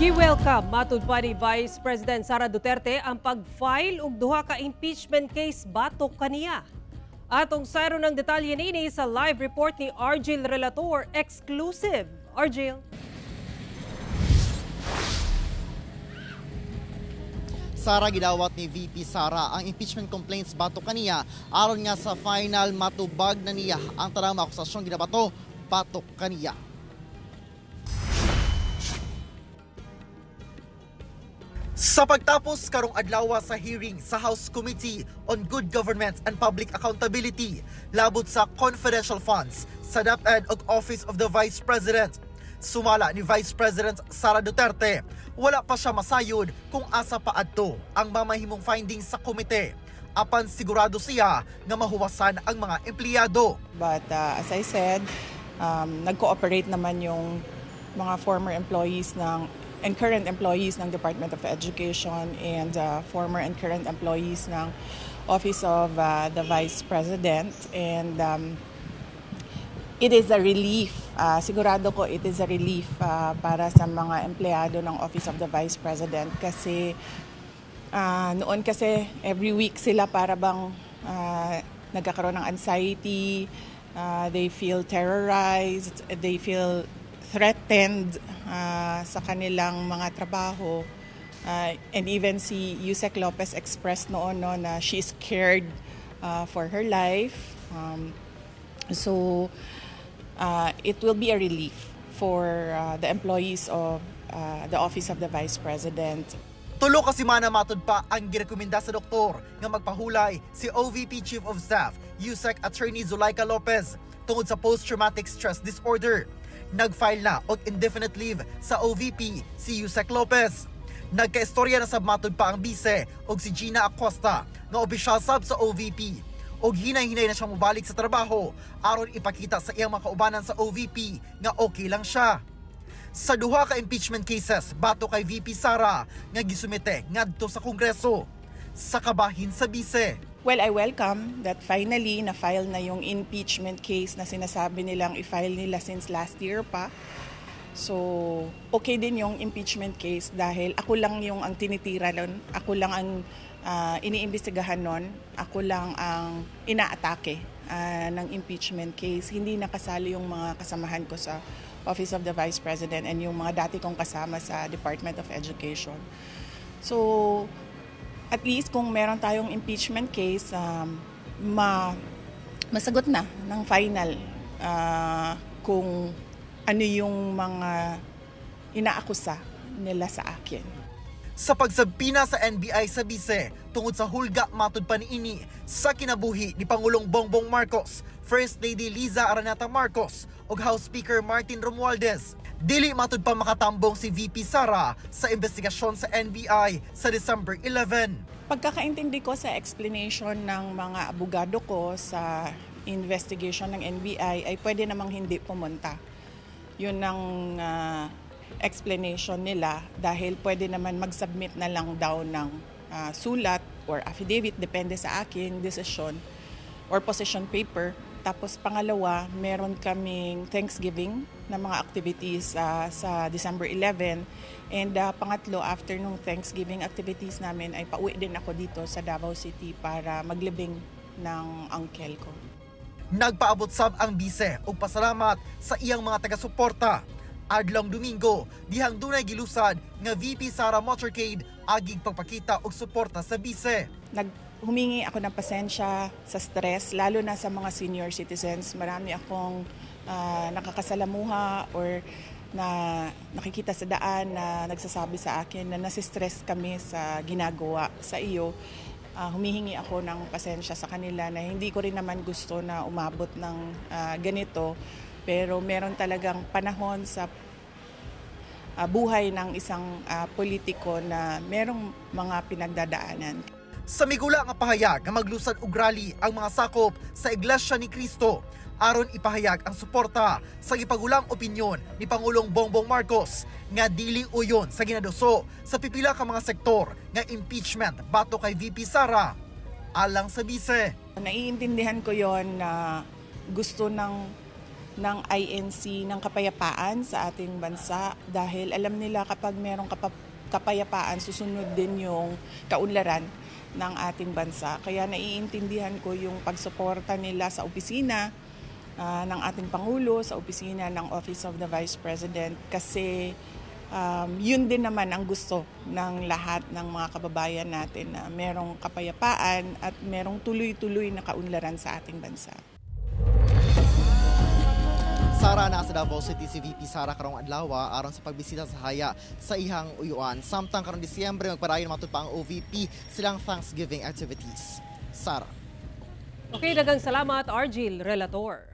Gi-welcome matud pa ni Vice President Sara Duterte ang pag-file og duha ka impeachment case batok kaniya. Atong sayron ng detalye niini sa live report ni Argel Relator, exclusive. Argel. Sara, gidawat ni VP Sara ang impeachment complaints batok kaniya aron nga sa final matubag na niya ang tanang akusasyon ginabato batok kaniya. Sa pagtapos karong adlaw sa hearing sa House Committee on Good Government and Public Accountability labot sa confidential funds sa DepEd ug Office of the Vice President, sumala ni Vice President Sara Duterte, wala pa siya masayod kung asa pa adto ang mamahimong findings sa komite. Apan sigurado siya nga mahuwasan ang mga empleyado. But as I said, nag-cooperate naman yung mga former employees ng and current employees ng Department of Education and former and current employees ng Office of the Vice President. And it is a relief. Sigurado ko it is a relief para sa mga empleyado ng Office of the Vice President kasi noon kasi every week sila para bang nagkakaroon ng anxiety, they feel terrorized, they feel threatened sa kanilang mga trabaho. And even si Yusek Lopez expressed noon, no, na she is scared for her life. So it will be a relief for the employees of the Office of the Vice President. Tulo ka semana matud pa ang girekomenda sa doktor nga magpahulay si OVP Chief of Staff Yusek Attorney Zuleika Lopez tungod sa post-traumatic stress disorder. Nag-file na og indefinite leave sa OVP si Yusek Lopez. Nagkaistorya na sab matud pa ang bise og si Gina Acosta nga opisyal sab sa OVP. Og hinay-hinay na siya mobalik sa trabaho aron ipakita sa iyang mga kaubanan sa OVP nga okay lang siya. Sa duha ka impeachment cases bato kay VP Sara nga gisumite ngadto sa Kongreso sa kabahin sa bise. Well, I welcome that finally na-file na yung impeachment case na sinasabi nilang i-file nila since last year pa. So, okay din yung impeachment case dahil ako lang yung ang tinitira nun, ako lang ang iniimbestigahan nun, ako lang ang inaatake ng impeachment case. Hindi nakasali yung mga kasamahan ko sa Office of the Vice President and yung mga dati kong kasama sa Department of Education. So, at least kung meron tayong impeachment case, masagot na ng final kung ano yung mga inaakusa nila sa akin. Sa pagsabpina sa NBI sa bise tungod sa hulga matud pa niini sa kinabuhi ni Pangulong Bongbong Marcos, First Lady Liza Araneta Marcos ug House Speaker Martin Romualdez, dili matud pa makatambong si VP Sara sa investigasyon sa NBI sa December 11. Pagkakaintindi ko sa explanation ng mga abogado ko sa investigation ng NBI ay pwede namang hindi pumunta. Yun ang explanation nila dahil pwede naman mag-submit na lang daw ng sulat or affidavit, depende sa akin, decision or position paper. Tapos pangalawa, meron kaming Thanksgiving na mga activities sa December 11. And pangatlo, after nung Thanksgiving activities namin ay pauwi din ako dito sa Davao City para maglibing ng uncle ko. Nagpaabot sab ang bise og pasalamat sa iyang mga taga-suporta. Adlong Domingo, dihang dunay gilusad nga VP Sara Motorcade agig pagpakita og suporta sa bise. Humingi ako ng pasensya sa stress, lalo na sa mga senior citizens. Marami akong nakakasalamuha or na nakikita sa daan na nagsasabi sa akin na nasistress kami sa ginagawa sa iyo. Humihingi ako ng pasensya sa kanila na hindi ko rin naman gusto na umabot ng ganito. Pero meron talagang panahon sa buhay ng isang politiko na merong mga pinagdadaanan. Sa migula nga pahayag nga maglusad og rally ang mga sakop sa Iglesia ni Cristo aron ipahayag ang suporta sa gipagulang opinyon ni Pangulong Bongbong Marcos nga dili uyon sa ginaduso sa pipila ka mga sektor nga impeachment batok kay VP Sara alang sa bise. Naiintindihan ko yon na gusto ng ng INC ng kapayapaan sa ating bansa dahil alam nila kapag merong kapayapaan, susunod din yung kaunlaran ng ating bansa. Kaya naiintindihan ko yung pagsuporta nila sa opisina ng ating Pangulo, sa opisina ng Office of the Vice President kasi yun din naman ang gusto ng lahat ng mga kababayan natin na merong kapayapaan at merong tuloy-tuloy na kaunlaran sa ating bansa. Sara, naa sa Davao City si VP Sara karong adlaw aron sa pagbisita sa haya sa iyang uyuan. Samtang karong Disyembre, magpadayon matud pa ang OVP silang Thanksgiving activities. Sara. Okay, daghang salamat, Argil Relator.